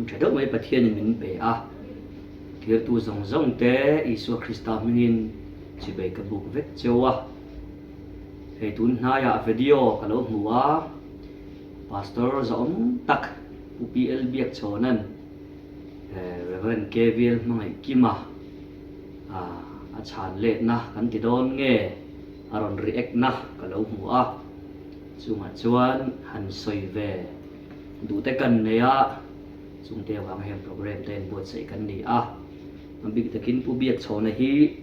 Hun tha deuh mai Pathianin min pe a, thirtu zawng zawng te Isua Krista hmingin chibei ka buk vek cheu a. Hei tun hnaiah video ka lo hmu a, Pastor zahawm tak Pu PL Biakchhawna'n Rev. KVL Hmangaihkima a chhan letna kan ti dawn nge a rawn react na ka lo hmu a, chungah chuan han sawi ve Duhte kan nei a, chungte avanga heng program te inbuatsaih kan ni a. A bik takin Pu Biakchhawna hi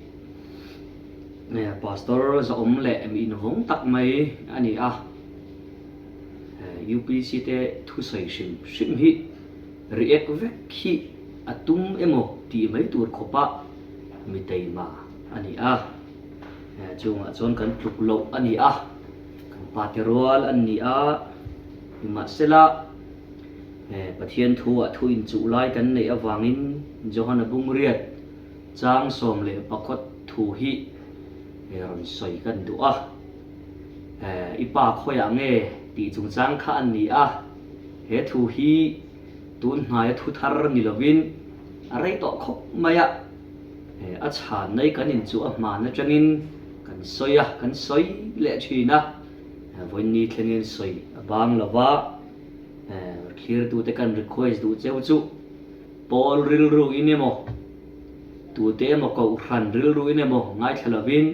Pastor zahawm leh mi invawng tak mai a ni a. UPC te thusawi hrim hrim hi react vek hi a tum emaw tih mai tur khawpa mi teima a ni a. Chungah chuan kan tluk loh a ni a. Kan pate rual an ni a, nimahsela Pathian thuah thu inchuh lai kan neih avangin Johana Bungriat chang 11 thu hi rawn sawi kan duh a. I pa khawiah nge tih chungchang kha an ni a, he thu hi tun hnaia thu thar ni lovin a rei tawh khawp mai a. A chhan mai kan inchuh a hman atangin kan sawi a, kan sawi leh thin a, vawiinni thlengin sawi a bang lo va, thlirtute kan request duh cheu chu pawl rilru in emaw, tute emaw kohhran rilru in emaw ngaithla lovin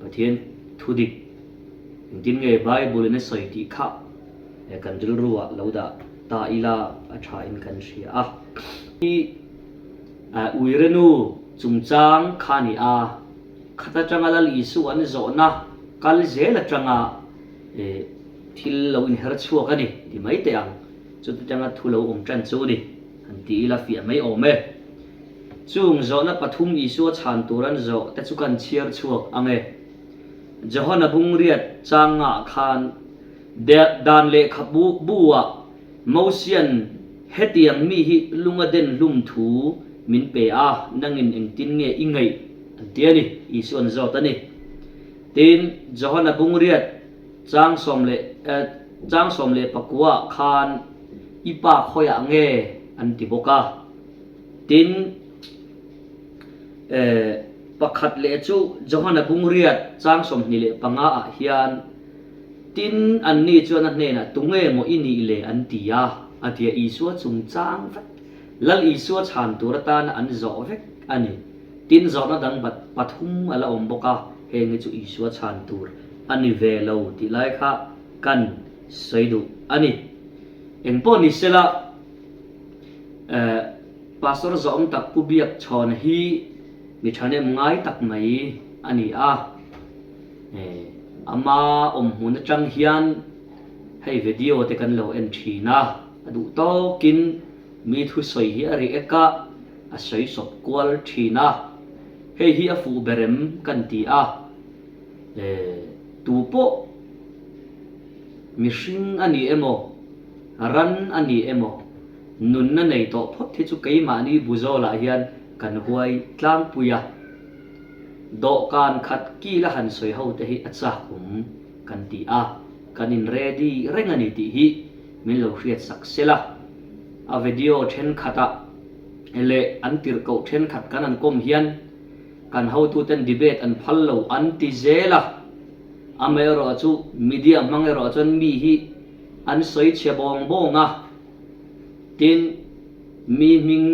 Pathian thu dik engtin nge Bible in a sawi tih kha kan rilru ah lo dah ta ila a tha in kan hria a. Uirenu chungchang kha a ni a, khat atanga Lal Isu an zawhna kal zel atanga thil lo inher chhuak a ni ti mai teh ang. Chuti tanga thu lo awm tan chu ni han ti ila fiah mai awm e. Chung zawhna pathum Isua chhan tur an zawh te chu kan chhiar chhuak ang e. Johana bungriat changah khan dan lehkhabu bu-ah Mosian, Hetiang mi hi lunga den hlum thu min pe a, nangin engtin nge i ngaih? an ti a ni, Isuan zawt a ni. Tin, Johana bungriat chang sawm leh chang 19 ah khan i pa khawiah nge? an ti bawk a. Tin, pakhat leh chu Johana bungriat chang 25 ah hian, Tin, anni chuan a hnenah, Tunge maw i nih le? an ti a. A ti a, Isua chungchang vek, Lal Isua chhan tur atana an zawh vek a ni. Tin, zawhna dang pathum a la awm bawk a, heng hi chu Isua chhan tur a ni ve lo tih lai kha kan sawi duh a ni. Engpawh ni sela, Pastor zawhawm tak Pu Biakchhawna hi mi thahnem ngai tak mai a ni a. Ama awm hmun atang hian hei video te kan lo en thin a, a duh tawkin mi thusawi hi a react a, a sawi sawp kual thin a, hei hi a fuh ber em kan ti a, tu pawh mihring a ni emaw, ran a ni emaw, nunna nei tawh phawt hi chu keimahni buzawlah hian kan huai tlangpui a. Dawhkan khat kil a han sawi ho te hi a chak awm kan ti a, kan in ready reng a ni tih hi min lo hriat sak sel a. A video thenkhat ah leh an tirhkoh thenkhat kan an kawm hian kan hotuten debate an phal lo an ti zel a, amaherawh chu media hmang erawh chuan mi hi an sawi chhe bawng bawng a. Tin, mi hming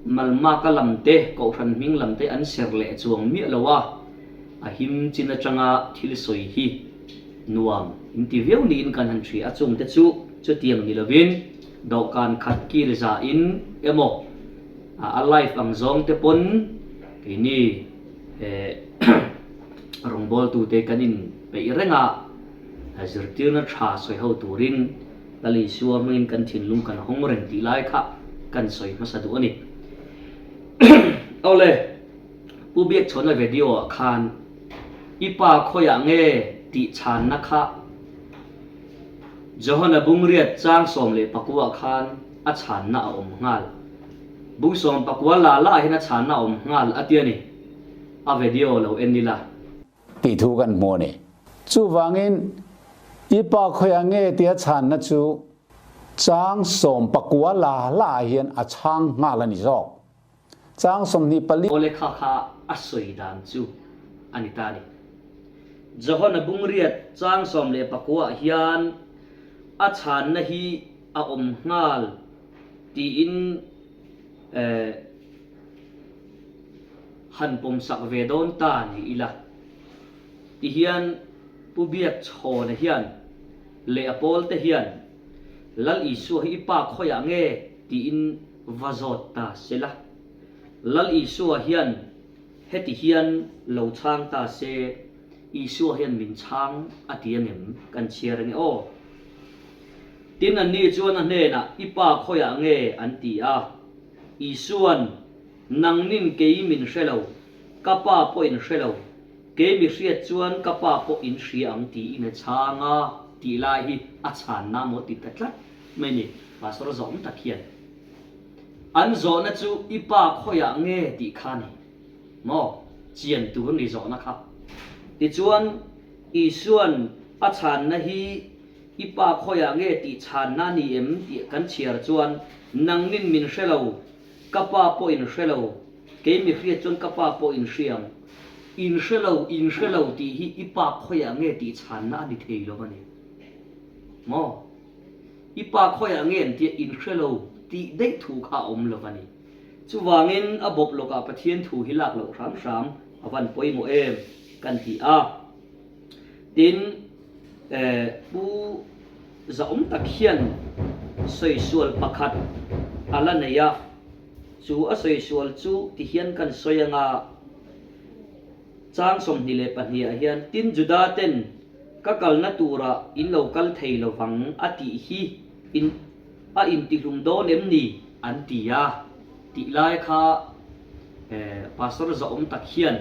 malmaka lam te, kohhran hming lam te an ser leh chuang miah lo a, a him chin atanga thil sawi hi nuam in ti viau niin kan han hria a, chungte chu chutiang ni lovin dawhkan khat kil za in emaw a live ang zawng te pawn keini rawngbawltute kan in peih reng a, zirtirna tha sawi ho turin Lal Isua hmangin kan thinlung kan hawng reng tih lai kha kan sawi hmasa duh a ni. Awle, Pu Biakchhawna video ah khan i pa khawiah nge tih chhanna kha Johana Bungriat chang 11 ah khan a chhanna a awm nghal. Bung 19 la la ah hian a chhanna a awm nghal a ti a ni. A video lo en ila. Tih thu kan hmu a ni. Chuvangin, I pa khawiah nge tia chhanna chu Chang 19 la la ah hian a chhang nghal a ni zawk. Chang 24. Awle kha kha a sawi dan chu a ni ta a ni. Johana bungriat chang 19 ah hian a chhanna hi a awm nghal tiin han pawmsak ve dawn ta ni ila. Tihian Pu Biakchhawna hian leh a pawlte hian Lal Isua hi i pa khawiah nge tiin va zawt ta se la. Lal Isua hian heti hian lo chhang ta se, Isua hian min chhang a ti angem kan chhiar ange aw. Tin anni chuan a hnenah i pa khawiah nge an ti a. Isuan nangnin kei min hre lo, ka pa pawh in hre lo, Kei mi hriat chuan ka pa pawh in hria ang tiin a chhang a tih lai hi a chhanna maw ti ta tlat mai ni, Pastor zawm tak hian. An zawhna chu i pa khawiah nge tih kha ni maw chian tur ni zawhna kha. Tichuan Isuan a chhanna hi i pa khawiah nge tih chhanna a ni em tih kan chhiar chuan nangnin min hre lo, ka pa pawh in hre lo, Kei mi hriat chuan ka pa pawh in hriam. In hre lo, in hre lo tih hi i pa khawiah nge tih chhanna a ni thei lo a ni. Maw? I pa khawiah nge an tia in hre lo tih daih thu kha a awm lo a ni. Chuvangin a bawp lawkah Pathian thu hi lak loh hram hram a van pawimawh em kan ti a. Tin, Pu Zaawm tak hian sawisual pakhat a la nei a. Chu a sawi sual chu ti hian kan sawi anga chang 22 ah hian tin Juda ten ka kalna turah in lo kal thei lo vang a tih hi in a intihlum dawn em ni an ti a tih lai kha Pastor Zaawm tak hian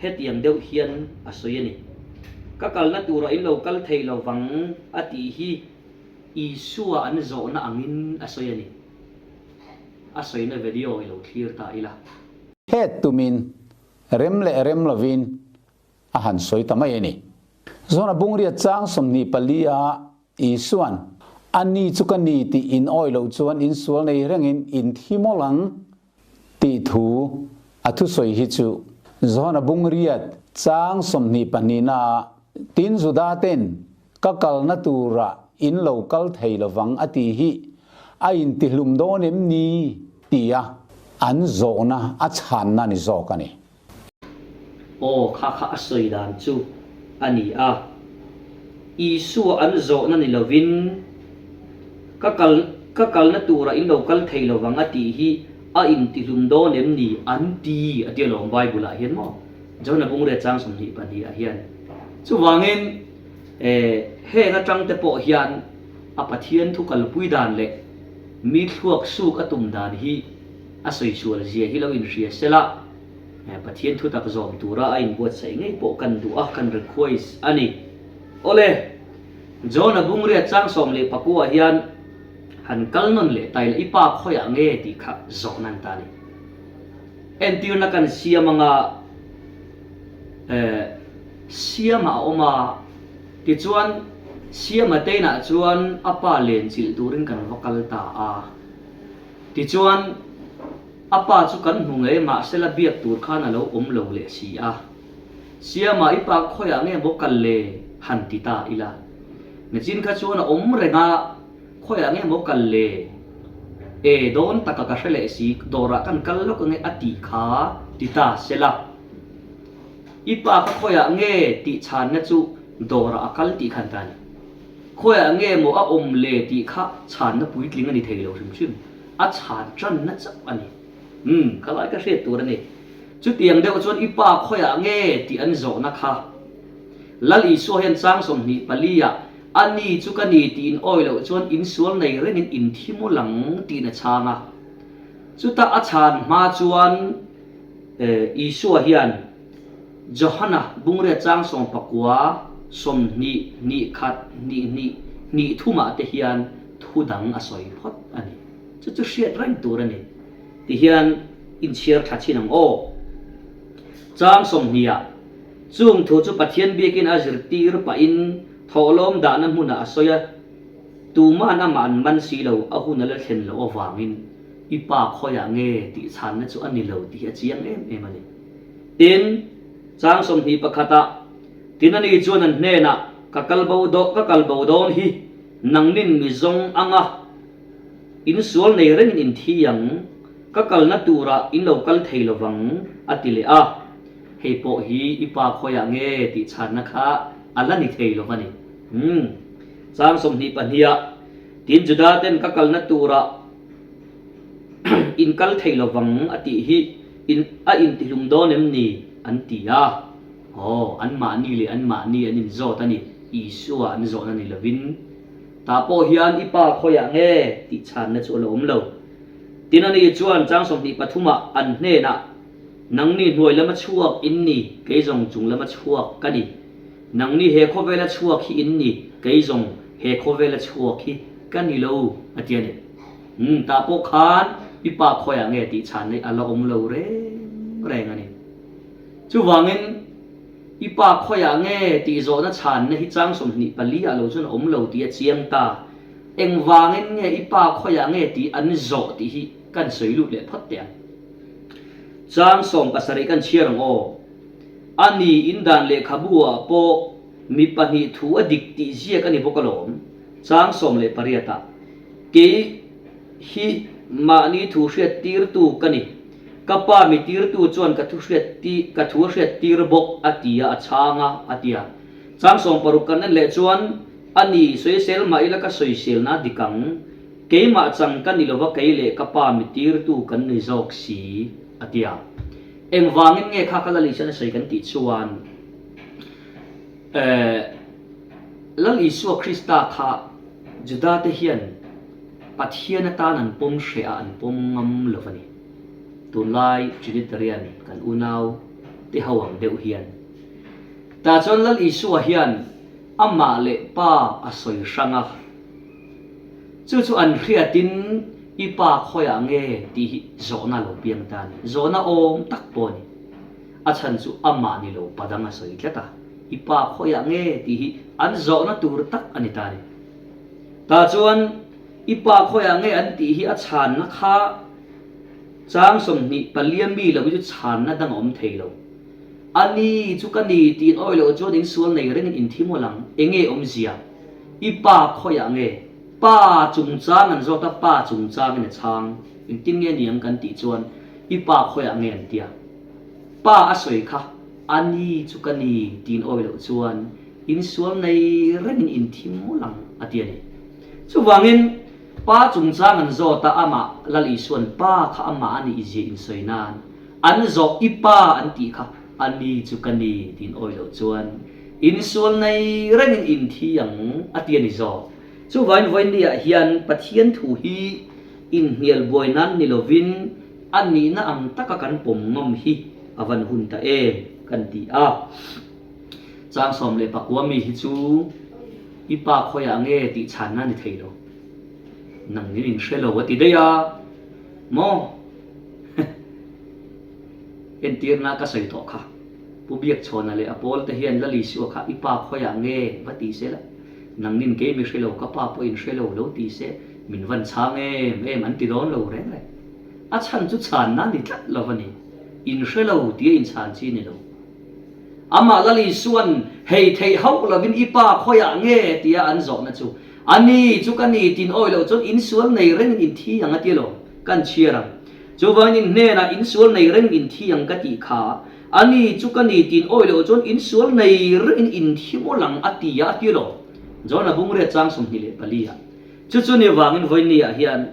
hetiang deuh hian a sawi a ni. Ka kalna turah in lo kal thei lo vang a tih hi Isua an zawhna angin a sawi a ni. A sawina video i lo thlir ta ila. Het tumin rem leh rem lovin a han sawi ta mai a ni. Zawna bungriat chang 24 ah Isuan, A ni chu ka ni tih in awih loh chuan in sual nei rengin in thi mawlh ang tih thu a thusawi hi chu Zawna bungriat chang 22 na ah tin Juda ten Ka kalna turah in lo kal thei lovang a ti hi a intihlum dawn em ni? tia an zawhna a chhanna ni zawk a ni. Aw, kha kha a sawi dan chu a ni a. Isua an zawhna ni lovin ka kal ka kalna turah in lo kal thei lovang a tih hi a intihlum dawn em ni an ti a ti alawm Bible ah hian maw? John-a bungrel chang 22 ah hian. Chuvangin, heng atang te pawh hian a Pathian thu kalpui dan leh mi thluak suk a tum dan hi a sawi sual zia hi lo inhria se la, Pathian thu tak zawm tura a inbuatsaih ngei pawh kan duh a, kan request a ni. Awle, John-a bungrel chang 19 ah hian han kal nawn leh ta ila, i pa khawiah nge tih kha zawh nan ta a ni. Entirna kan siam anga Siama a awm a, tichuan Siama teinah chuan a pa len chilh turin kan va kal ta a. Tichuan a pa chu kan hmu ngei mahsela biak tur khan a lo awm lo leh si a. Siama i pa khawiah nge maw kal le han ti ta ila. Nichin kha chuan a awm reng a. Khawiah nge maw kal le? E, dawn taka ka hre leh si, dawrah kan kal lawk ange a tih kha ti ta se la. I pa kha khawiah nge tih chhanna chu dawrah a kal tih khan ta a ni. Khawiah nge maw a awm le tih kha chhanna puitling a ni thei lo hrim hrim, a chhan tanna chauh a ni. Umm, ka lai ka hriat tur a ni. Chutiang deuh chuan i pa khawiah nge tih an zawhna kha Lal Isua hian chang 24 ah A ni chu ka ni tiin awi loh chuan insual nei rengin in thi mawlh ang tiin a chhang a. Chutah a chhan hma chuan Isua hian Johana bungriat chang 19, 20, hnih khat, hnih hnih, hnih thumah te hian thu dang a sawi phawt a ni. Chu chu hriat reng tur a ni. Tihian inchhiar tha chin ang aw. Chang 20 ah Chung thu chu Pathian biakin a zirtir pahin thawhlawm dahna hmunah a sawi a. Tuma'n amah an man si lo, a hun a la thlen loh avangin i pa khawiah nge tih chhanna chu a ni lo tih hi a chiang em em a ni. Tin, chang 21 ah, Tin ani chuan an hnenah, Ka kal bo daw, ka kal bo dawn hi nangnin mi zawng anga in sual nei rengin in thi ang, ka kalna turah in lo kal thei lovang, a ti leh a. Hei pawh hi i pa khawiah nge tih chhanna kha a la ni thei lo va ni. Umm. Chang 22 ah, Tin Juda ten ka kalna turah in kal thei lovang a tih hi in a intihlum dawn em ni? an ti a. Aw, anmahni leh anmahni an inzawt a ni, Isua an zawhna ni lovin. Tah pawh hian i pa khawiah nge tih chhanna chu a la awm lo. Tin ani chuan chang 23 ah an hnenah, Nangni hnuai lama chhuak in ni, kei zawng chung lama chhuak ka ni. Nangni he khawvela chhuak hi in ni, kei zawng he khawvela chhuak hi ka ni lo, a ti a ni. Umm, tah pawh khan i pa khawiah nge tih chhan hi a la awm lo reng reng a ni. Chuvangin, i pa khawiah nge tih zawhna chhanna hi chang 24 ah lo chuan a awm lo tih a chiang ta. Engvangin nge i pa khawiah nge tih an zawh tih hi kan sawi lut leh phawt teh ang. Chang 17 kan chhiar ang aw. A ni in dan lehkhabu ah pawh mi pahnih thu a dik tih ziak a ni bawk alawm. Chang 18 ah, Kei hi mahni thu hriat tirtu ka ni. Ka pa mi tirtu chuan ka thu hriat ti ka thu a hriat tir bawk a ti a a chhang a, a ti a. Chang 60 kan en leh chuan, A ni, sawisel mah ila ka sawiselna a dik ang. Keimah chang ka ni lova kei leh ka pa mi tirtu kan ni zawk si, a ti a. Engvangin nge kha ka Lal Isuan a sawi kan tih chuan, eh, Lal Isua Krista kha Juda te hian Pathian atan an pawm hreh a, an pawm ngam lo a ni. Tunlai Trinitarian kan unau te ho ang deuh hian. Tah chuan Lal Isua hian amah leh pa a sawi hrang a. Chu chu an hriatin i pa khawiah nge tih hi zawhna lo piang ta a ni. Zawhna awm tak pawh a ni. A chhan chu amah ni lo pa dang a sawi tlat a, i pa khawiah nge tih hi an zawhna tur tak a ni ta a ni. Tah chuan i pa khawiah nge an tih hi a chhanna kha chang 24 mi lo hi chu chhanna dang a awm thei lo. A ni chu ka ni tiin awi loh chuan in sual nei rengin in thi mawlh ang. Enge awmzia? I pa khawiah nge? Pa chungchang an zawt a, pa chungchangin a chhang. Engtin nge ni ang kan tih chuan i pa khawiah nge an tia. Pa a sawi kha, a ni chu ka ni tiin awi loh chuan in sual nei rengin in thi mawlh ang a ti a ni. Chuvangin pa chungchang an zawt a, amah Lal Isuan pa kha amah a nih zia insawi nan An zawh i pa an tih kha a ni chu ka ni tiin awi loh chuan insual nei rengin in thi ang a ti a ni zawk. Chuvain vawinia hian Pathian thu hi inhnial buai nan ni lovin a nihna ang taka kan pawm ngam hi a van hun ta em kan ti a. Chang 19 mi hi chu i pa khawiah nge tih chhanna ni thei lo. Nang nin in hre lo a ti daih a maw? Entirna ka sawi tawh kha. Pu Biakchhawna leh a pawl te hian Lal Isua kha i pa khawiah nge va ti se la, nangnin kei mi hre lo, ka pa pawh in hre lo lo ti se, min van chhang em em an ti dawn lo reng reng. A chhan chu chhanna ni tlat lo va ni. In hre lo tia inchhan chi ni lo. Amah Lal Isua'n hei theih hauh lovin i pa khawiah nge tia an zawhna chu, A ni chu ka ni tin awi loh chuan insual nei rengin in thi ang a ti lo, kan chhiar ang. Chuvangin in hnenah insual nei rengin in thi ang ka tih kha, A ni chu ka ni tin awi loh chuan insual nei rengin in thi mawlh ang a ti a, a ti lo. John-a bungrua chang 24 ah. Chu chu ni vangin vawinia hian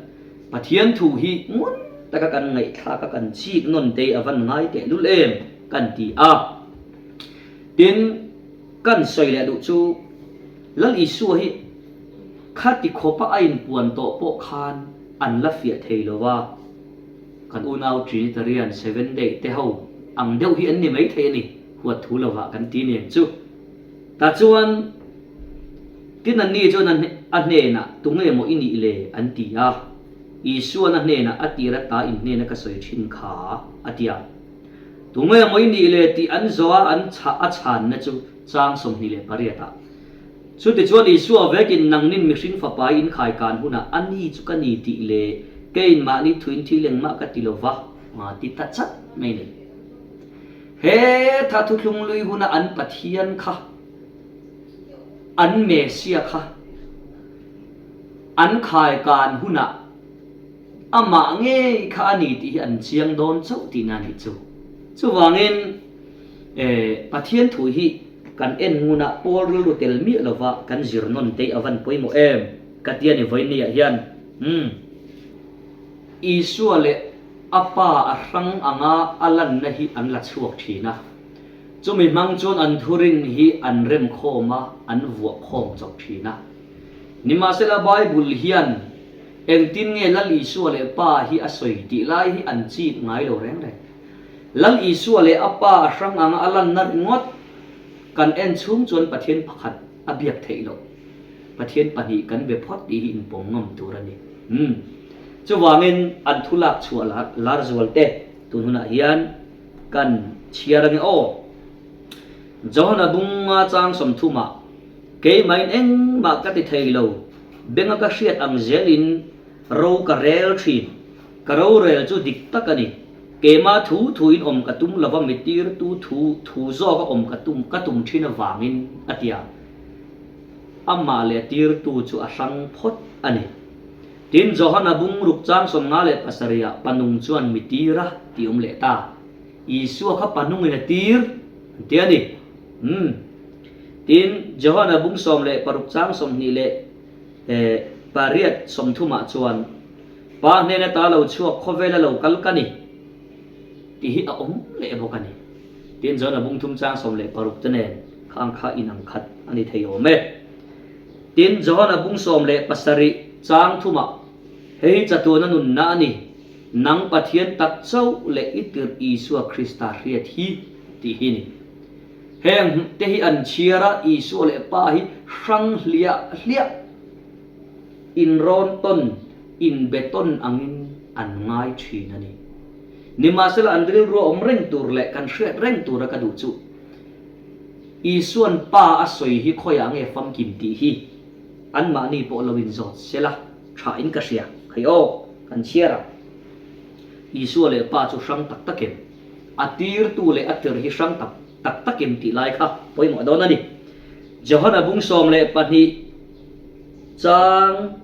Pathian thu hi ngun taka kan ngaihthlak a kan chik nawn te a van ngai teh lul em kan ti a. Tin, kan sawi leh duh chu Lal Isua hi khati khawpa a inpuan tawh pawh khan an la fiah thei lo va, kan unau Trinitarian Seven Day te ho ang deuh hi an ni mai thei a ni, huat thu lovah kan ti nen chu. Tah chuan tin anni chuan a hnenah tunge maw i nih le an ti a, Isuan a hnenah a tir ata in hnena ka sawi thin kha a ti a. Tunge maw i nih le tih an zawh a an a chhanna chu chang 28 ah. Chutichuan Isua vekin nangnin mihring fapa i inkhai kan hunah a ni chu ka ni tih leh keiin mahni thuin thil engmah ka ti lo va, ti ta chat mai ni. He tha thuthlung lui huna an Pathian kha, an Mesia kha an khai kan hunah amah ngei kha a ni tih hi an chiang dawn chauh tihna a nih chu. Chuvangin Pathian thu hi kan en ngunah pawl rilru tel miah lova kan zir nawn te a van pawimawh em ka ti a ni vawinia hian. Umm. Isua leh a pa a hrang anga a lanna hi an la chhuak thin a. Chumi hmang chuan an thurin hi an rem khawm a, an vuah khawm chawp thin a. Nimahsela Bible hian engtin nge Lal Isua leh Pa hi a sawi tih lai hi an chip ngai lo reng reng. Lal Isua leh a Pa a hrang anga a lanna ringawt kan en chhung chuan Pathian pakhat a biak theih loh. Pathian pahnih kan be phawt tih hi inpawm ngam tur a ni. Umm. Chuvangin an thu lak chhuah lar zual te tun hunah hian kan chhiar ange aw. Johana bunga chang sawmthumah, Keimahin engmah ka ti thei lo, benga ka hriat ang zelin ro ka rel thin. Ka rorel chu dik tak a ni. Keimah thu thuin awm ka tum lova mitirtu thu thu zawka awm ka tum ka tum thin avangin a ti a. Amah leh tirtu chu a hrang phawt a ni. Tin, Johana bung ruk chang 57 ah panung chuan mi tir a ti awm leh ta. Isua kha panungin a tir an ti a ni. Umm. Tin, Johana bung 16 chang 28 30 ah chuan Pa hnena ta lo chhuak khawvela lo kal ka ni tih hi a awm leh bawk a ni. Tin, Johana bung thum chang 16 te nen khang kha inang khat a ni thei awm e. Tin, Johana bung 17 chang thumah, Hei hi chatuana nunna a ni, nang Pathian tak chauh leh i tirh Isua Krista hriat hi, tih hi a ni. Heng te hi an chhiar a, Isua leh Pa hi hrang hliah hliah, inrawn tawn, inbe tawn angin an ngai thin a ni. Nimahsela an rilru a awm reng tur leh kan hriat reng tura ka duh chu, Isuan Pa a sawi hi khawiah nge famkim tih hi anmahni pawh lo inzawt sela tha in ka hria. Hei aw, kan chhiar ang. Isua leh Pa chu hrang tak takin, a tirtu leh a tir hi hrang tak tak takin tih lai kha pawimawh dawn a ni. Johana bung 12 chang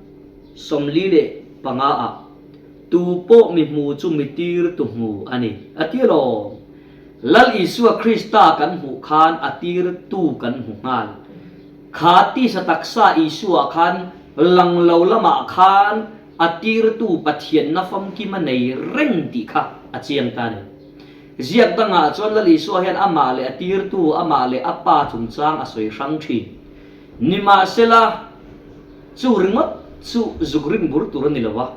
45 ah Tu pawh mi hmu chu mi tirtu hmu a ni, a ti alawm. Lal Isua Krista kan hmuh khan a tirtu kan hmu nghal. Kha tisa taksa Isua khan lang lo lamah khan a tirtu Pathianna famkim a nei reng tih kha a chiang ta a ni. Ziak dangah chuan Lal Isua hian amah leh a tirtu, amah leh a Pa chungchang a sawi hrang thin. Nimahsela, chu ringawt chu zuk rin bur tur a ni lo a.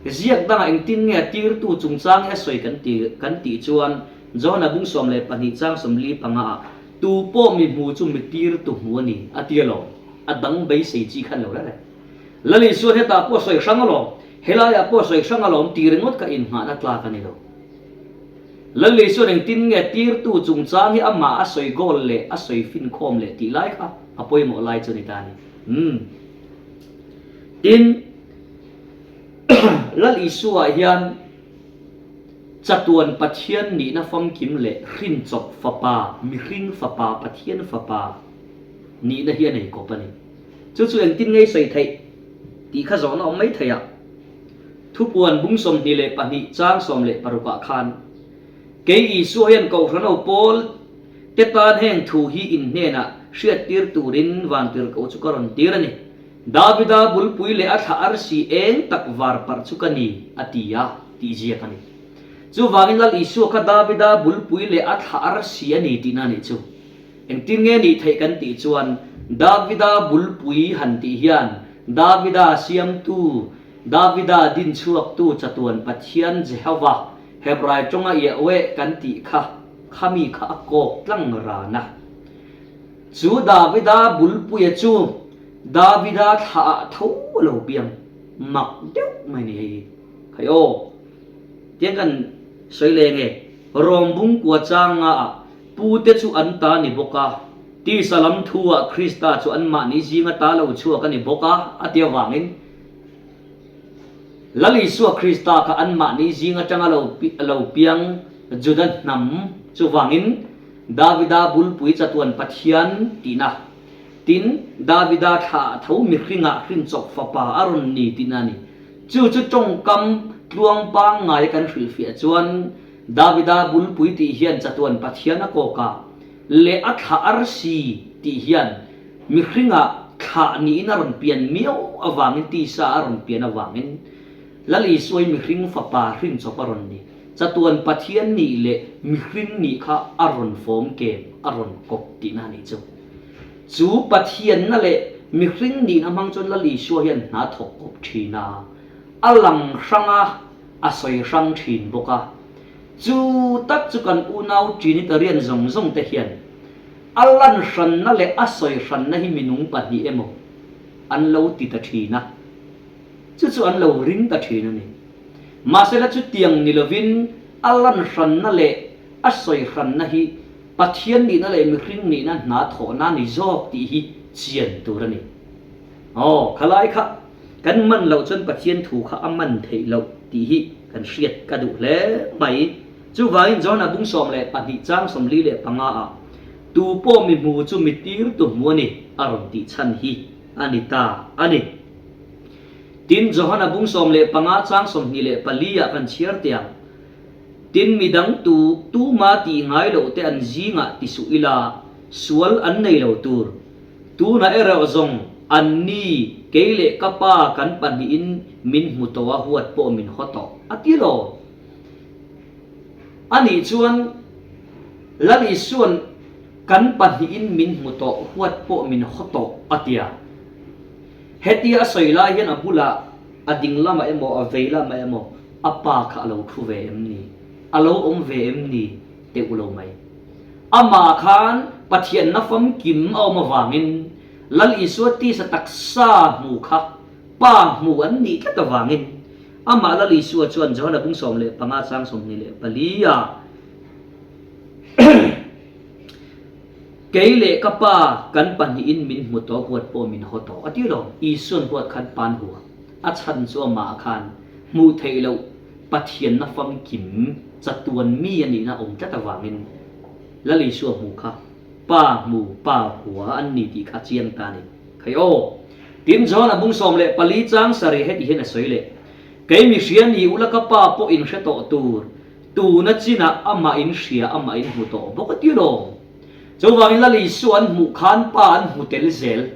Ziak dangah engtin nge a tirtu chungchang hi a sawi kan ti kan tih chuan Johana bung 12 chang 45 ah tu pawh mi hmu chu mi tirtu hmu a ni a ti alawm. A dang beisei chi khan lo reng reng. Lal Isuan hetah pawh a sawi hrang alawm, helaiah pawh a sawi hrang alawm tih ringawt kha inngahna tlak a ni lo. Lal Isuan engtin nge tirtu chungchang hi amah a sawi goal leh a sawi finkhawm leh tih lai kha a pawimawh lai chu a ni ta a ni. Umm. Tin, Lal Isua hian chatuan Pathian nihna famkim leh hrinchawp fapa, mihring fapa, Pathian fapa nihna hi a nei kawp a ni. Chu chu engtin nge i sawi theih tih kha zawhna awm mai thei a. Thupuan bung 22 chang 16 ah khan, Kei Isua hian Kohhranho pawl te tan heng thu hi in hnenah hriattir turin vantirhkoh chu ka rawn tir a ni. Davida bulpui leh a thla arsi eng tak var parh chu ka ni, a ti a, tih ziak a ni. Chuvangin Lal Isua kha Davida bulpui leh a thla arsi a ni tihna a nih chu. Engtin nge nih theih kan tih chuan Davida bulpui han tih hian Davida siamtu, Davida dinchhuaktu chatuan Pathian Jehova, Hebrai tawnga Yahweh kan tih kha, khami kha a kawk tlang ran a. Chu Davida bulpuia chu Davida thlah ah tho a lo piang mak deuh mai ni hei hi. Khai aw, tiang kan sawi leng e, Rawm bungkua changa ah pute chu an ta ni bawk a. Tisa lam thu-ah Krista chu anmahni zinga ta lo chhuak a ni bawk a, a ti avangin Lal Isua Krista kha anmahni zing atanga lo lo piang Juda hnam chuvangin Davida bulpui chatuan Pathian tihna tin Davida thlah tho mihringah hrinchawp fapa a rawn ni tihna a ni. Chu chu tawngkam tluang pangngaia kan hrilhfiah chuan Davida bulpui tih hian chatuan Pathian a kawk a, leh a thlah arsi tih hian Mihringah thlah niin a rawn pian miau avangin, tisa a rawn pian avangin Lal Isuai mihring fapa hrinchawp a rawn ni. Chatuan Pathian nih leh mihring nih kha a rawn fawm kem, a rawn kawp tihna a nih chu. Chu Pathianna leh mihring nihna hmang chuan Lal Isua hian hna thawk kawp thin a, a lang hrang a, a sawi hrang thin bawk a. Chu tak chu kan unau Trinitarian zawng zawng te hian A lan hranna leh a sawi hranna hi minung pahnih emaw an lo ti ta thin a, chu chu an lo ring ta thin a ni. Mahsela chutiang ni lovin a lan hranna leh a sawi hranna hi Pathian nihna leh mihring nihna hna thawhna ni zawk tih hi chian tur a ni. Aw, khalai kha kan man loh chuan Pathian thu kha a man theih loh tih hi kan hriat ka duh hle mai. Chuvangin John-a bung 12 chang 45 ah, Tu pawh mi hmu chu mi tirtu hmu a ni, a rawn tih chhan hi a ni ta a ni. Tin, John-a bung 15 chang 24 ah kan chhiar teh ang, Tin, mi dang tu tuma tih ngai loh te an zingah ti suh ila, sual an nei lo tur. Tunah erawh zawng an ni, kei leh ka pa kan pahnihin min hmu tawh a huat pawh min haw tawh, a ti lo. A nih chuan Lal Isua'n kan pahnihin min hmu tawh, huat pawh min haw tawh a ti a. Hetia a sawi lai hian a bulah a ding lamah emaw a vei lamah emaw a pa kha a lo thu ve em ni? A lo awm ve em ni? Teuh lo mai. Amah khan Pathianna famkim a awm avangin Lal Isua tisa taksa hmu kha pa hmu an nih tlat avangin Amah Lal Isua chuan Johana bung 15 chang 24 a, Kei leh ka Pa kan pahnihin min hmu tawh, huat pawh min haw tawh, a ti lo. Isuan huat khan pan hua, a chhan chu amah khan hmuh theih loh Pathianna famkim chatuan mi a nihna awm tlat avangin Lal Isua hmu kha Pa hmu, Pa hua an ni tih kha chiang ta a ni. Khai aw! Tin, John-a bung 14 chang sarih heti hian a sawi leh, Kei mi hria ni ula ka pa pawh in hre tawh tur, tuna chinah amah in hria amah in hmu tawh bawk a ti lawm. Chuvangin Lal Isua an hmuh khan pa an hmu tel zel.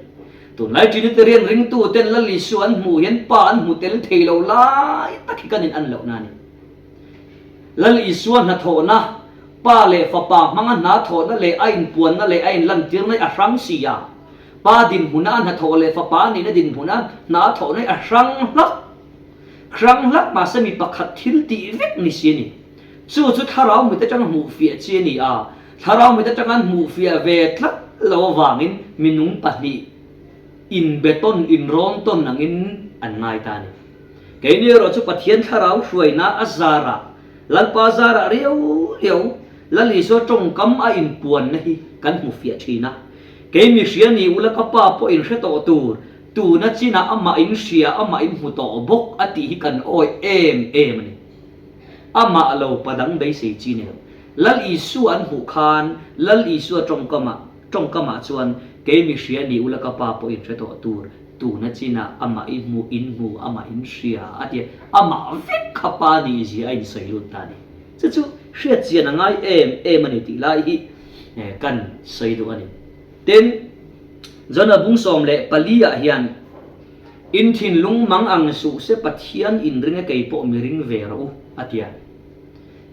Tunlai Trinitarian ringtu ten Lal Isua an hmuh hian pa an hmu tel thei lo lai tak hi kan in an lohna a ni. Lal Isua hnathawhna, Pa leh Fapa hmanga hna thawhna leh a inpuanna leh a inlantirna hi a hrang si a. Pa dinhmuna a hnathawh leh fapa nihna dinhmuna hna a thawhna hi a hrang hlak. Hrang hlak mahse mi pakhat thil tih vek ni si a ni. Chu chu thlarau mit atanga hmuh fiah chi a ni a, thlarau mit atanga an hmuh fiah ve tlat lo avangin minung pahnih inbetawn, inrawntawn angin an ngai ta a ni. Keini erawh chu Pathian thlarau hruaina a zarah, Lalpa zarah riau riau Lal Isua tawngkam a inpuanna hi kan hmu fiah thin a. Kei mi hria ni ula ka pa pawh in hre tawh tur, tuna chinah amah in hria, amah in hmu tawh bawk a tih hi kan awih em em a ni. Amah lo pa dang beisei chi ni lo. Lal Isua an hmuh khan Lal Isua tawngkamah tawngkamah chuan kei mi hria ni ula ka pa pawh in hre tawh tur, tuna chinah amah i hmu, in hmu, amah in hria a ti a, amah vek kha pa nih zia a insawi lut ta a ni. Chu chu hriat chian a ngai em em a ni tih lai hi kan sawi duh a ni. Tin, John-a bung 14 ah hian, In thinlung mang ang suh se Pathian in ring e kei pawh mi ring ve rawh u, a ti a.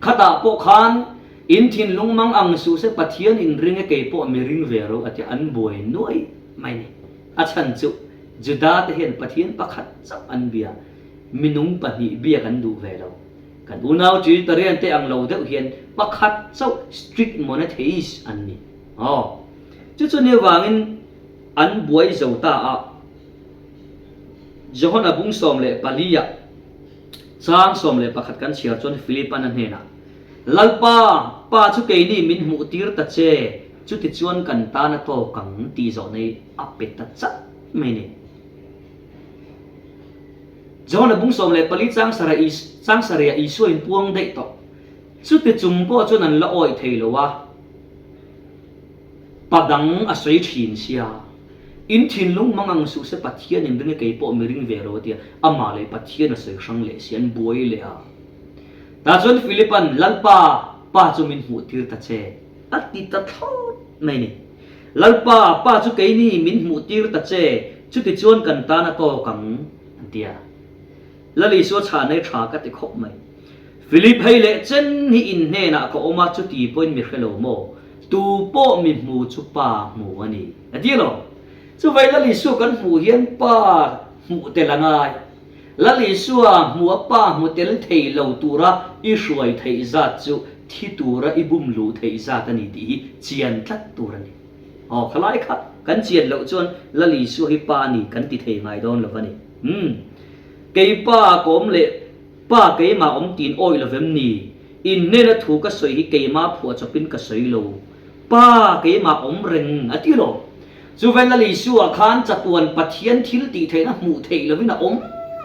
Khatah pawh khan, In thinlung mang ang suh se Pathian in ring e kei pawh mi ring ve rawh u, a ti a, an buai nuai mai a ni. A chhan chu Juda te hian Pathian pakhat chauh an bia, minung pahnih biak an duh ve lo. Kan unau Trinitarian te ang lo deuh hian pakhat chauh strict monotheist an ni. Aw. Chu chu ni avangin an buai zo ta a. Johana bung 14 ah chang 11 kan chhiar chuan Philipan a hnenah, Lalpa, Pa chu keini min hmuh tir ta che. chutichuan kan tan a tawk ang tih zawhna hi a pe ta chat mai ni. John-a bung 14 chang sarih ah Isua inpuang daih tawh. Chuti chung pawh chuan an la awih thei lo a, pa dang a sawi thin sia. In thinlung hmang ang suh se Pathian in ring e kei pawh mi ring ve lo a tia, amah leh Pathian a sawi hrang leh si an buai leh a. Tah chuan Philipa'n, Lalpa, Pa chu min hmuh tir ta che, a ti ta thlawt mai ni. Lalpa, Pa chu keini min hmuh tir ta che, chuti chuan kan tan a tawk ang, an ti a. Lal Isua chhanei tha ka ti khawp mai. Philip hei leh chen hi in hnenah ka awm a, chuti pawhin mi hre lo maw? Tu pawh mi hmu chu Pa hmu a ni. A ti lo. Chuvei Lal Isua kan hmuh hian Pa hmuh tel a ngai. Lal Isua hmu a Pa hmu tel thei lo tura i hruai theih zat chu thi tura i bum luh theih zat a ni tih hi chian tlat tur a ni. Aw, khalai kha kan chian loh chuan Lal Isua hi Pa a ni kan ti thei ngai dawn lo va ni. Umm. Kei Pa ka awm leh Pa keimah awm tiin awih lo vem ni? In hnena thu ka sawi hi keimah phuah chawpin ka sawi lo. Pa keimah awm reng a ti lo. Chuvel Lal Isua khan chatuan Pathian thil tih theihna hmuh theih lovin a awm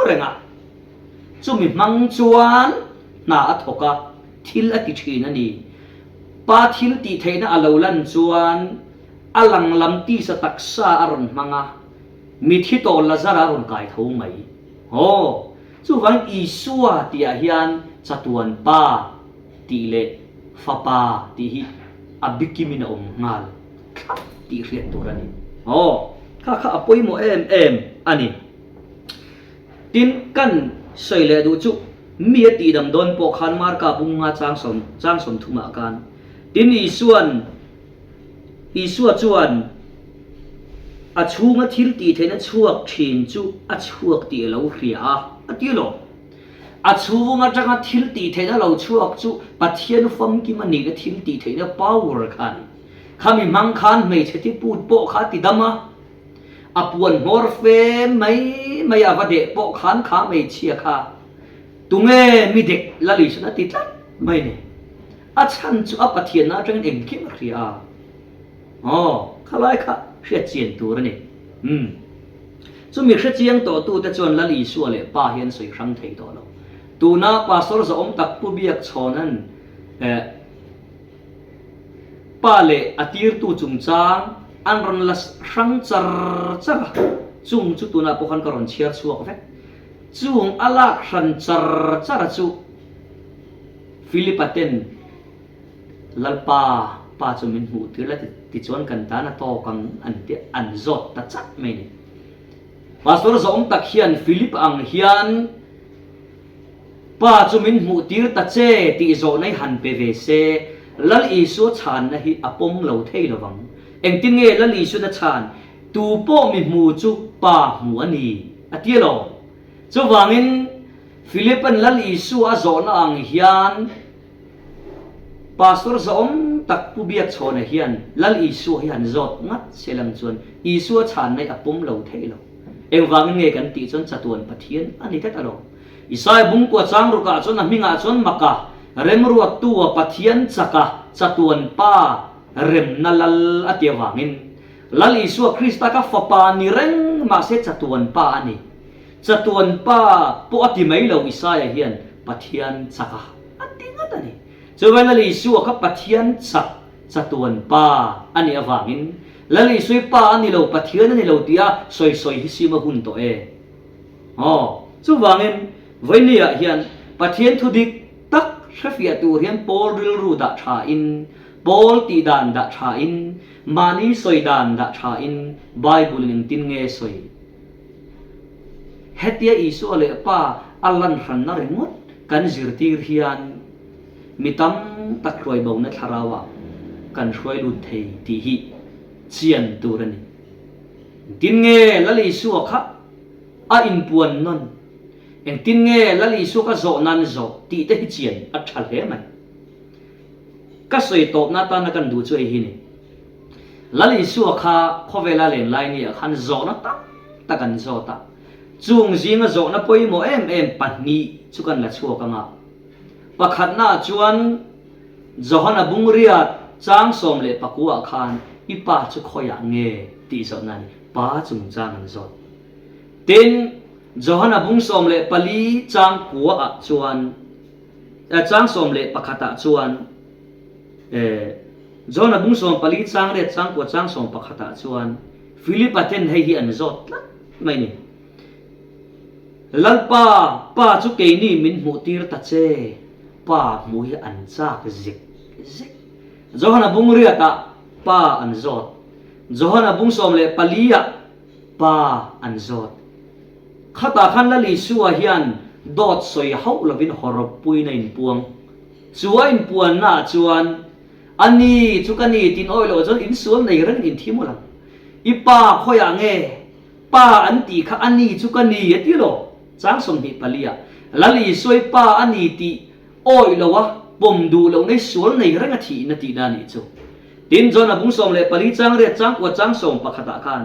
reng a. Chumi hmang chuan hna a thawk a, thil a ti thin a ni. Pa thil tih theihna a lo lan chuan a lang lam tisa taksa a rawn hmang a, mithi tawh Lazara a rawn kai tho mai. Aw! Chuvangin Isua tihah hian chatuan Pa tih leh Fapa tih hi a bikimin a awm nghal thlap tih hriat tur a ni. Aw, kha kha a pawimawh em em a ni. Tin, kan sawi leh duh chu mi a tihdam dawn pawh khan Marka bunga chang chang sawmthumah khan tin Isuan Isua chuan a chhunga thil tih theihna chhuak thin chu a chhuak tih a lo hria a, a ti lo. A chhung atanga thil tih theihna lo chhuak chu Pathian famkim a nihna thil tih theihna power kha a ni. Khami hmang khan hmeichhe thi put pawh kha a ti dam a, a puan hmawr fe mai mai a va deh pawh khan kha hmeichhia kha tunge mi dek Lal Isuan a ti tlat mai ni. A chhan chu a Pathianna atangin engkim a hria a. Aw, khalai kha hriat chian tur a ni. Umm. Chumi hre chiang tawhtute chuan Lal Isua leh Pa hi an sawi hrang thei tawh lo. Tuna Pastor Zahawm tak Pu Biak Chhawna'n eh Pa leh a tirtu chungchang an rawn la hrang char char a, chung chu tunah pawh khan ka rawn chhiar chhuak vek. Chung a lak hran char char a chu. Philip-a ten Lalpa pa chu min hmuh tir la tichuan kan tan a tawk ang an ti an zawt ta chat mai ni. Pastor zawng tak hian Philip ang hian Pa chu min hmuh tir ta che tih zawhna hi han pe ve se Lal Isua chhanna hi a pawm lo thei lo vang. Engtin nge Lal Isuan a chhan? Tu pawh mi hmu chu Pa hmu a ni a ti alawm. Chuvangin Philip-a'n Lal Isua a zawhna ang hian Pastor zawhawm tak Pu Biakchhawna hian Lal Isua hi han zawt ngat se lang chuan Isua chhanna hi a pawm lo thei lo. Engvangin nge kan tih chuan chatuan Pathian a ni tlat alawm. Isaiah bungkua chang rukah chuan a hmingah chuan Maka, Remruattua Pathian chaka chatuan Pa remna Lal a ti avangin Lal Isua Krista kha Fapa ni reng mahse chatuan Pa a ni. Chatuan Pa pawh a ti mai lo Isaia hian Pathian chak a a ti ngat a ni. Chuvai Lal Isua kha Pathian chak chatuan Pa a nih avangin Lal Isui Pa a ni lo Pathian a ni lo tia sawi sawi hi sim a hun tawh e. Aw, chuvangin Vawinia hian Pathian thu dik tak hrefiah tur hian Paul rilru dah tha in, Paul tih dan dah tha in, mahni sawi dan dah tha in Bible in engtin nge sawi? Hetia Isua leh Pa a lan hranna ringawt kan zirtir hian mi tam tak hruaibona thlarauah kan hruai lut thei tih hi chian tur a ni. Engtin nge Lal Isua kha a inpuan nawn? Engtin nge Lal Isua kha zawh nan zawh tih te hi chian a tha hle mai. Ka sawi tawpna atana kan duh chu hei hi ni. Lal Isua kha khawvela len lai nia khan zawhna tam tak an zawt a, chung zinga zawhna pawimawh em em pahnih chu kan la chhuak ang a. Pakhatnaah chuan Johana Bungriat. chang 19 ah khan i pa chu khawiah nge tih zawhna a ni. Pa chungchang an zawt. Tin, Johana bung 14 chang kua ah chuan, chang 11 ah chuan, Johana bung 14 chang riat chang kua chang 11 ah chuan Philipa ten hei hi an zawt tlat mai a ni. Lalpa, Pa chu keini min hmuh tir ta che, Pa hmuh hi an chak zek zek. Johana bung riatah Pa an zawt. Johana bung 14 ah Pa an zawt. Khatah khan Lal Isua hian dawt sawi hauh lovin hawrawppuiin a inpuang. Chu a inpuannaah chuan, A ni, chu ka ni, tin awi loh chuan insual nei rengin inthi mawlh ang. I pa khawiah nge? Pa an tih kha a ni chu ka ni a ti lo. Chang 24 ah, Lal Isua i pa a ni tih awi lo a, pawm duh loh nei sual nei reng a thihna tihna a nih chu. Tin, John a bung 14 chang riat chang kua chang 11 ah khan,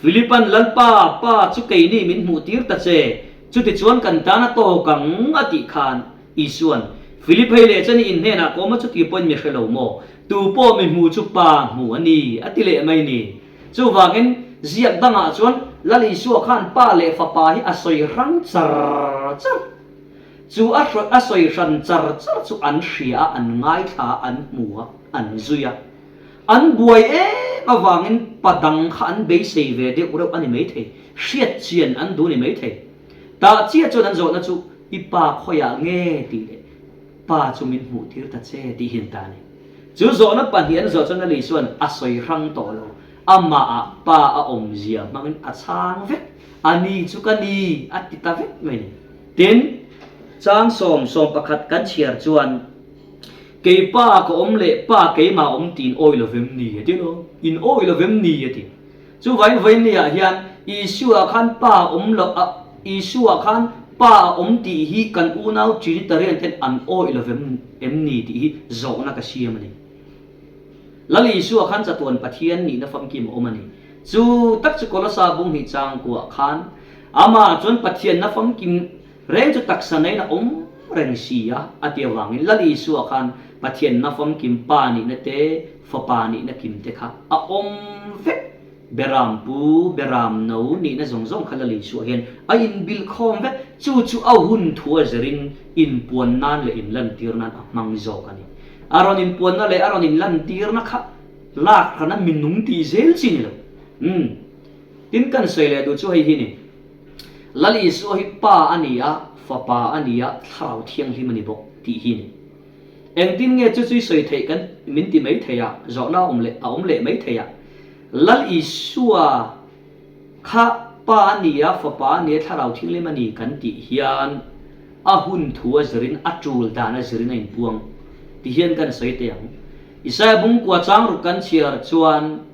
Philipan Lalpa, Pa chu keini min hmuh tir ta che, chutichuan kan tan a tawk ang a tih khan, Isuan, Philip hei leh chuan i inhnenah ka awm a chuti pawhin mi hre lo maw? Tu pawh mi hmu chu Pa hmu a ni a ti leh mai ni. Chuvangin, ziak dangah chuan Lal Isua khan Pa leh Fapa hi a sawi hrang char char. Chu a a sawi hran char char chu an hria a, an ngaithla a, an hmu a, an zui a. An buai em avangin pa dang kha an beisei ve deuh reuh a ni maithei, hriat chian an duh a ni maithei. Tah chiah chuan an zawhna chu i pa khawiah nge tih leh pa chu min hmuh tir ta che tih hi an ta a ni. Chu zawhna pahnih an zawh chuan Lali chuan a sawi hrang tawh lo, amahah pa a awmzia hmangin a chhang vek, a ni chu ka ni a ti ta vek mai a ni. Tin, chang sawm 11 kan chhiar chuan Kei pa ka awm leh pa keimah awm tiin awi lo vem ni a ti lo, in awi lo vem ni a ti. Chuvain vawinia hian Isua khan Pa awm lo a, Isua khan Pa a awm tih hi kan unau Trinitarian ten an awih lo vem em ni tih hi zawhna ka siam a ni. Lal Isua khan chatuan Pathian nihna famkim a awm a ni. Chu tak chu Kolosa bung hnih changkuah khan Amah chuan Pathianna famkim reng chu taksa neiin a awm reng si a, a ti avangin Lal Isua khan Pathianna famkim Pa nihna te, Fapa nihna kim te kha a awm vek. Beram pu, beram no nihna zawng zawng kha Lal Isua hian a inbilh khawm vek. Chu chu a hun thu a zirin inpuan nan leh inlantir nan a hmang zawk a ni. A rawn inpuanna leh a rawn inlantirna kha lak hrana minung tih zel chi ni lo. Umm. Tin kan sawi leh duh chu hei hi ni. Lal Isua hi Pa a ni a, Fapa a ni a, Thlarau Thianghlim a ni bawk tih hi ni. Engtin nge chu chui sawi theih kan min ti mai thei a, zawhna a awm leh a awm leh mai thei a. Lal Isua kha Pa a ni a, Fapa a ni a, Thlarau Thianghlim a ni kan tih hian a hun thu a zirin a tul dan a zirin a inpuang ti hian kan sawi teh ang. Isaia bungkua chang ruk kan chhiar chuan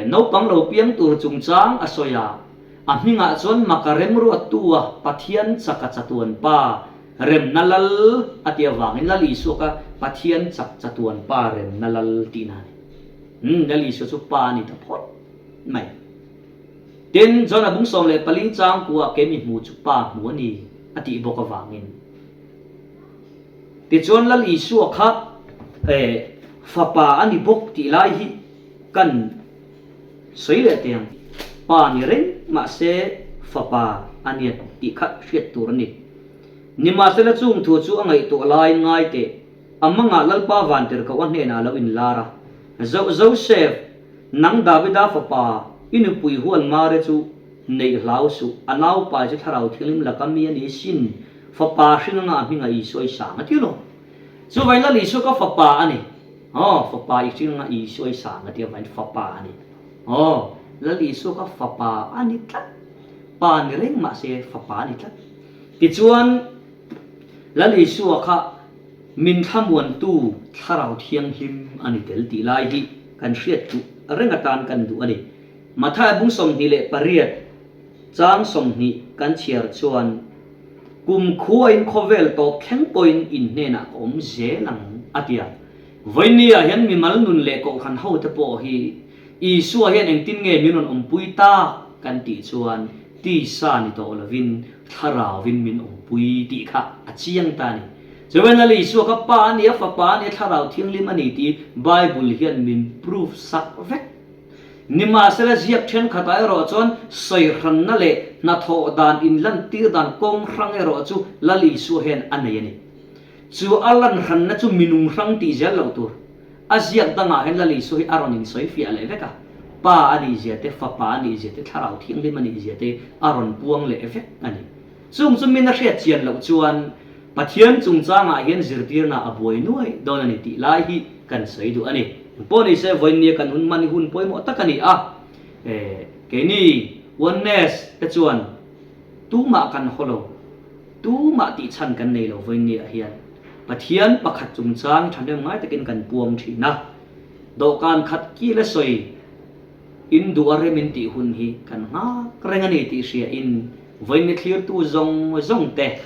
naupang lo piang tur chungchang a sawi a, a hmingah chuan maka remruattu-a Pathian chaka chatuan Pa remna lal a tih avangin Lal Isua kha Pathian chak chatuan Pa remna lal tihna a ni. Umm, Lal Isua chu Pa a ni ta phawt mai. Tin, John a bung 14 changkua kei mi hmu chu Pa hmu a ni a tih bawk avangin. Tichuan Lal Isua kha Fapa a ni bawk tih lai hi kan sawi leh teh ang. Pa ni reng mahse Fapa a nia tih kha hriat tur a ni. Nimahsela chung thu chu a ngaihtuah laiin ngai teh, a mangah Lalpa Vantirhkoh a hnenah a lo inlar a, Zo Joseph, nang Davida fapa, i nupui hual Mari chu neih hlau suh, a naupai chu Thlarau Thianghlim laka mi a ni sin, fapa hring anga a hmingah Isua i sang a ti lo. Chuvai Lal Isua ka fapa a ni. Aw, fapa i hring anga Isua i sang a ti avangin fapa a ni. Aw, Lal Isua ka fapa a ni tlat. Pa ni reng mahse fapa a ni tlat. Tichuan, Lal Isua kha min thlamuantu Thlarau Thianghlim a ni tel tih lai hi kan hriat duh reng atan kan duh a ni. Mathaia bung 28 chang 20 kan chhiar chuan, Kum khuain khawvel tawp thleng pawhin in hnenah ka awm zel ang, a ti a. Vawinia hian mimal nun leh kohhran hote pawh hi Isua hian engtin nge min rawn awmpui tak kan tih chuan tisa ni tawh lovin Thlarauvin min awmpui tih kha a chiang ta a ni. Chuan Lal Isua kha Pa a ni a, Fapa a ni a, Thlarau Thianghlim a ni tih Bible hian min proof sak vek. Nimahsela ziak thenkhatah erawh chuan sawi hranna leh hnathawh dan inlantir dan kawng hrang erawh chu Lal Isua hian a nei a ni. Chu a lan hranna chu minung hrang tih zel loh tur. A ziak dangah hian Lal Isua hi a rawn insawi fiah leh vek a, Pa a nih zia te, Fapa a nih zia te, Thlarau Thianghlim a nih zia te a rawn puang leh vek a ni. Chung chu min a hriat chian loh chuan Pathian chungchangah hian zirtirna a buai nuai dawn a ni tih lai hi kan sawi duh a ni. Engpawh ni se vawiinnia kan hun hman hi hun pawimawh tak a ni a, keini Oneness te chuan tumah kan haw lo, tumah tih chhan kan nei lo vawiinniah hian Pathian pakhat chungchang thahnem ngai takin kan puang thin a, dawhkan khat kila sawi In duh a rem in tih hun hi kan nghak reng a ni tih hria in vawiin ni thlirtu zawng zawng te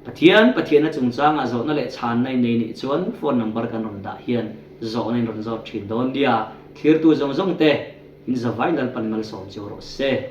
Pathian Pathianna chungchangah zawhna leh chhanna in nei nih chuan phone number kan rawn dah hian zawhna in rawn zawt thin dawn nia. Thlirtu zawng zawng te in zavai Lalpan malsawm chu rawh se.